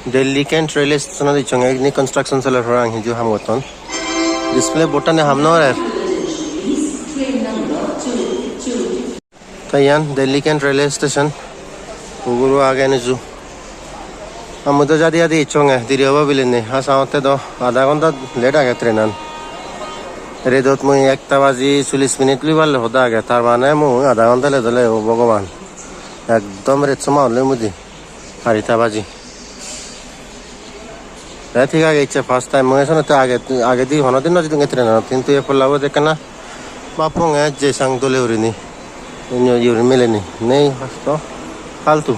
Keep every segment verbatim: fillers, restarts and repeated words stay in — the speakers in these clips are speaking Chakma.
Delhi Kent Railway Station-ot icchonge, ekni construction soler parapang, hiju ham gotton. Display board-tani ham nw gorer. Te iyan Delhi Kent Railway Station. Uguru age nuju. Ami do jadi jadi icchonge, diri obo bilinei. Aa, sangotte do adha ghonta late age train-an. Redot mui ekta baji chollish minute lui parle hoda age. Tar mane mui adha ghonta late ole, o Bhogoban. Ekdom ret soma olo mudi. Arita baji. Te thik age, icche first time mui esonotte age, agedi honodin nw jidunge train-anot, hintu ei polla bo ekkena bapponge je sang dole gurinei. Inyo yuri milinei. Nei hosto. Faltu.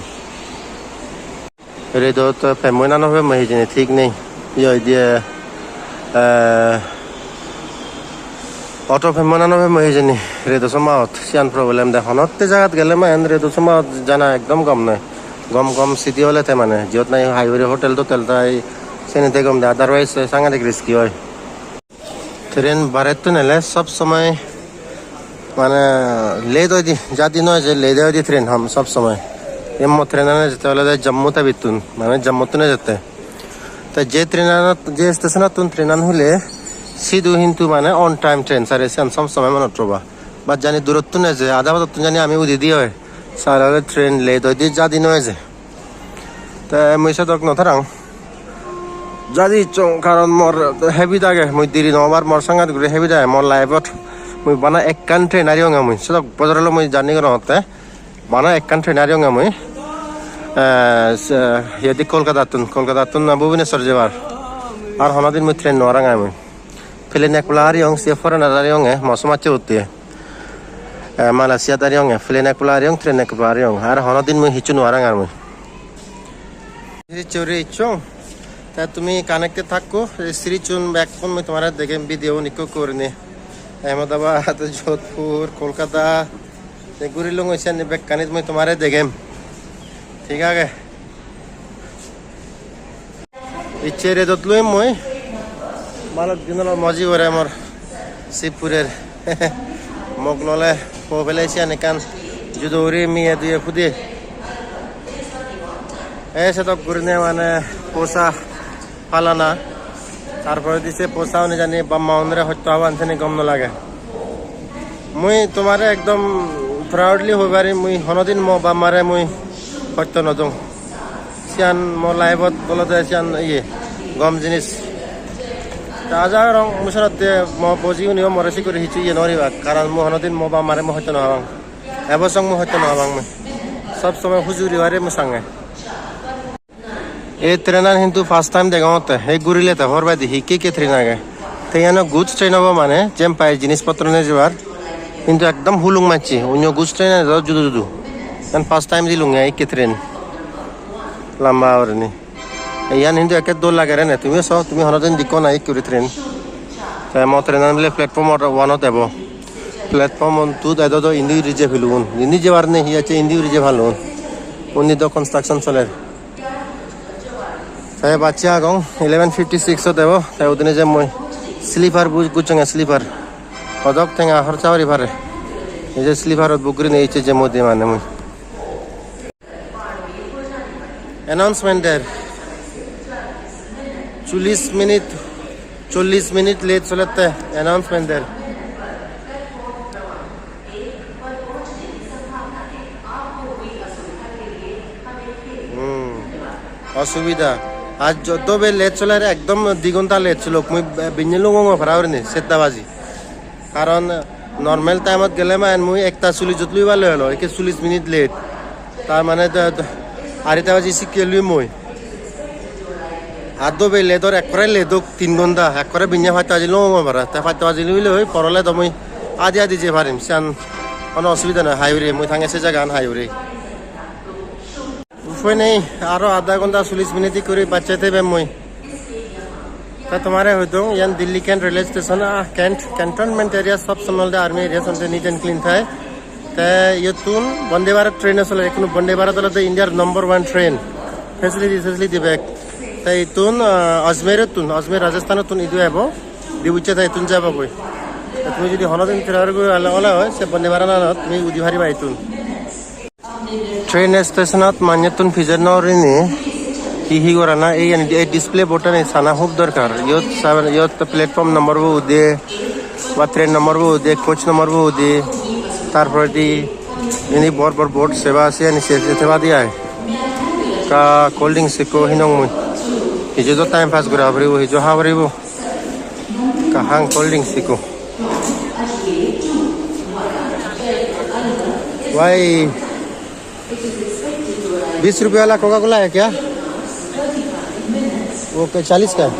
Redot pemmo na nw pemmo hijeni thik nei. Ye hoide, eh, auto pemmo na nw pemmo hijeni, redo somaot siyan problem de. Honotte jagat gele mane redo somaot jana ekdom gom noi. Gom gom city ole te mane, jiyot nahi high hure hotel totel tai, seni te gom de, otherwise sangadik risky oi. Train barettun ele sob somoi mane late oide, jadi noi je late oide train ham sob somoi. Emmo train an ejette olode Jammu tabittun, mane Jammuttun ejette. Te je train an, je station-ottun train an hule, sidu hintu mane on time train sare, siyan sob somoi monot roba. But jani durottun eje, ada podottun jani ami udidi oi, sale ole train late oide, jadi noi je. Te mui sedok nw tarang. Jadi icchong, karon mor habit age, mui diri nw obar, mor sangat guri habit age mor life-ot. Mui bana ekkan train ariyonge mui. Sedok bojor olo mui journey gorongotte. Bana ekkan train ariyonge mui. Eh, se, iyedi Kolkatattun, Kolkatattun Bhubaneswar jebar. Ar honodin mui train nw arang mui. Plane ekpala ariyong, se foreigner ariyonge, mo somajje utte. Eh, Malaysia ariyonge, plane ekpala ariyong, train ekpala ariyong. Ar honodin mui hissu nw arang ar mui. Sirichore icchong. Te tumi connected thakko, ei sirichun bekkun mui tomare degem video un ikko ikko gurinei. Ahmedabad, Jodhpur, Kolkata. Te gurilung oi siyani bekkanit mui tomare degem. Thik age. Icche redot loi mui. Balok din olo moji gore mor sip purer. Mok lole po pele siyan ekkan judo uri miye duye pude. Ei sedok gurine mane posa palana. Tar poredi se posa onujani bap ma unore hosto haban seni gom no lage. Mui tomare ekdom proudly hoi parim, mui honodin mo bap mare mui hosto no dong. Siyan mo life-ot olode siyan iye, gom jinis. Ta aja gorong mui senotte mo boji uniyo more sikkuri hissu iye no guribak, karon mui honodin mo bap mare mui hosto no habang. Ebo song mui hosto no habang mui. Sob somoi huju guri pari mui sange. Ei train an hintu first time degongotte, ei gurile te hobor paide hi hi hi train age. Te iyano goods train obo mane, jempai jinis potro nejebar. Hintu ekdom huluk macche, onyo goods train age do judo judo. Iyan first time jilunge ei hi train. Lamba gurinei. Iyan hintu ekke dol lage rene, tumiyo so, tumi honodin dikko na ei hi guri train. Te mo train an bile platform one ot ebo. Platform one two edo do indi uri je pelun. Indi jebar nei hi acche indi uri je pelun. Undi do construction soler. Te bacche agong eleven fifty six ot ebo, te udine je mui sleeper bu-, gocchonge sleeper. Hodok tenga horcha guri pare. Ei je sleeper ot book gurinei ecche je modi mane mui. Announcement der. Chollish minute, chollish minute late solette announcement der. Hmm. Osubida. Aaj joddo be late soler, ekdom di ghonta late solok. Mui be-, binne lungong para urinei, setta baji. Karon normal time-ot gele mane mui ekta chollish-ot lui parle olo, ekke chollish minute late. Tar mane do, do, arita baji sikke lui mui. Ar do be late or ekkore late ok tin ghonta, ekkore binne pachta baji lungong para. Te pachta baji luile oi, porole do mui adi adi jei parim, siyan hono osubida noi, hai hure, mui thange se jagagan hai hure. Upoi nei, aro adha ghonta chollish minute guri bacche thebem mui. Te tomare hoi dong, iyan Delhi Kent railway station, ah, Kent, cantonment area sob somoi olode army area, somte neat and clean thai. Te iyottun Vande Bharat train asole, ekkunu Vande Bharat olode India-r number one train. Facility, facility bek. Te ittun, ah, Ajmer-ottun, Ajmer Rajasthan-ottun idu ebo, dibucche te ittun jebogoi. Te tumi jodi honodin travel guri ole, ole oi, se Vande Bharat-anot tumi udi pariba ittun. Train station-ot manjottun pijer nw gurinei Hi hi gorana, ei, ei display board ani sana hub dorkar. Iyot saber, iyot platform number bo ude, ba train number bo ude, coach number bo ude, tar poredi indi bor bor board seba, siyani se, se theba di ai. Ekka cold drinks ekko hinong mui. Hiju do time pass gora poribo, hiju ha poribo. Kahang cold drinks iko. Bhai, बीस रुपये वाला Coca Cola है क्या? वो क-, चालीस का है।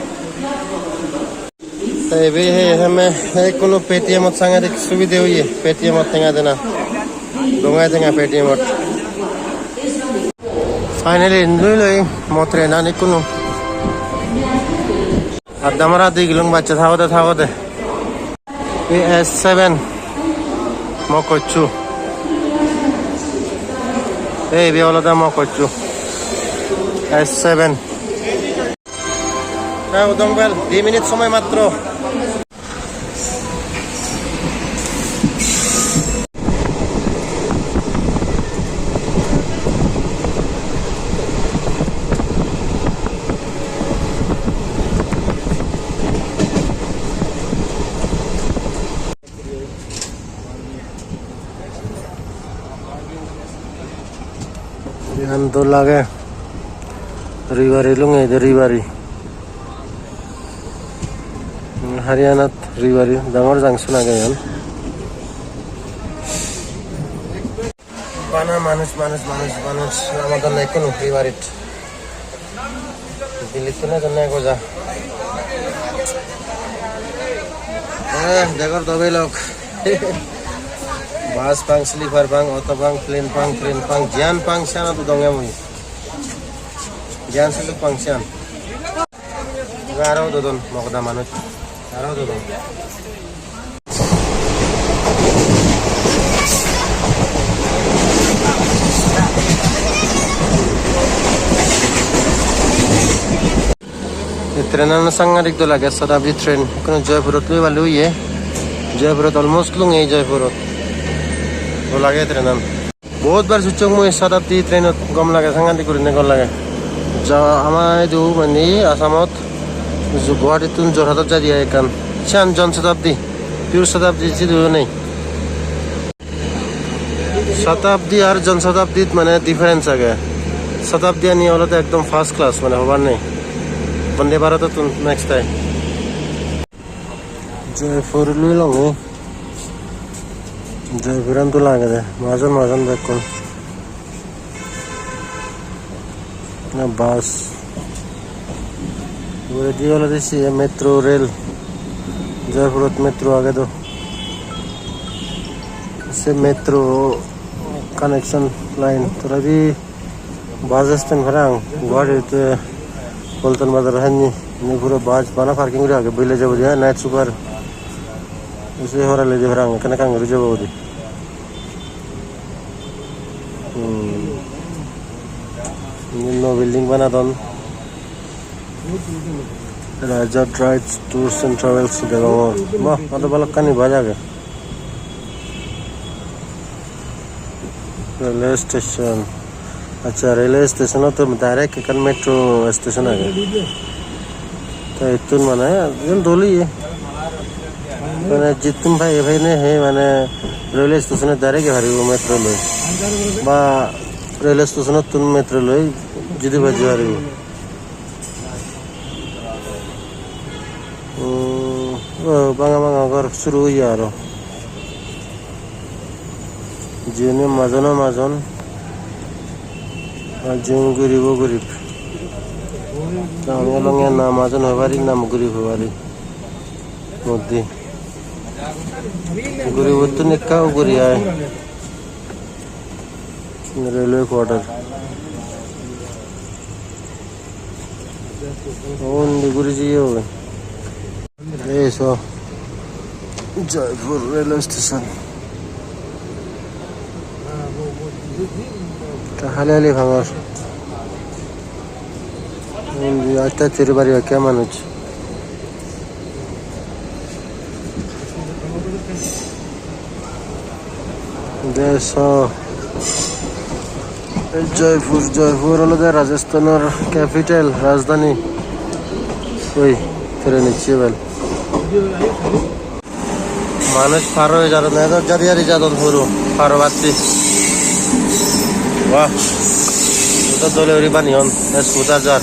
Te ibe he, he, me, he, kono Paytm ot sangadik subide oye, Paytm ot tenga dena. Dongai tenga Paytm ot. Finally, nui loi, mo train ani kono. Adda mara di gilung bacche thagode thagode. Ei S seven Mokokchung. Ei ibe olode Mokokchung. S seven. Ei udong bel, di minute somoy matro. Iyan dol age. Rewari lungei de, Rewari. Haryanat Rewari dangor junction age iyan. Bana manuj, manuj, manuj, manuj. Amadon ekkunu Rewarit. Delhi tun ejonne goja. Eh, degor dobe lok. Bus pang, sleeper pang, auto pang, plane pang, train pang, jiyan pang, siyanot udonge mui. Jiyan suduk pang siyan. Aro udodon, mogoda manuj. Aro udodon. Ei train-an sangadik dol age, Shatabdi train. Ekkunu Jaipurot loi bali oye. Jaipurot almost lungei Jaipurot. Dol age train-an. Bahut bar suchong mui Shatabdi train-ot, gom lage, sangadik gurine gom lage. Ja ama idu mane Assamot, Guwahatittun Jorhatot jai de ai ekkan. Siyan Jan Shatabdi, pure Shatabdi sidu nei. Shatabdi ar Jan Shatabdit mane difference age. Shatabdi ani olode ekdom first class, mane hobar nei. Vande Bharat-ottun next time. Jaipur loi longe. Jaipuran dol agede. Majon majon bekkun. Na bus. Uguredi olode se metro rail. Jaipurot metro age do. Se metro connection line. Toledi bus stand parapang. Guwahati te Paltan Bazar hani. Indi puro bus bana parking guri age. Village obode ai, night super. Se horaledi parapang. Ekkana ekkan guri jebo udi. Hmm. Indi nuo building banadon. Raja Rides Tours and Travels degongor. Bah, ado balokkani bus age. Railway station. Accha, railway station-ottun direct ekkan metro station age. Te ittun mane iyen dol oye. Mane jittun pai, pai ne he mane railway station-ot direct jei paribo metro loi. Ba railway station-ottun metro loi jidi pai jei paribo. Hmm, o, banga banga ghor suru oye aro. Jiyeni majon o majon. Ar jiyen gurib o gurib. Ami olonge na majon hoi pari, na gurib hoi pari. Modde. Guribottun ekka ugure ai. Railway quarter. Undi guri jeye obo. Ei so. Jaipur railway station. Ekka hali hali pangor. Undi aste aste guri bari ekke manuj. Te so. Jaipur, Jaipur olode Rajasthanor capital, rajdhani. Oi, train ecche eban. Manuj par oi jadon, edo jari jari jadon puro, paro batti. Wah, eto dole guri baneyon, scooter jar.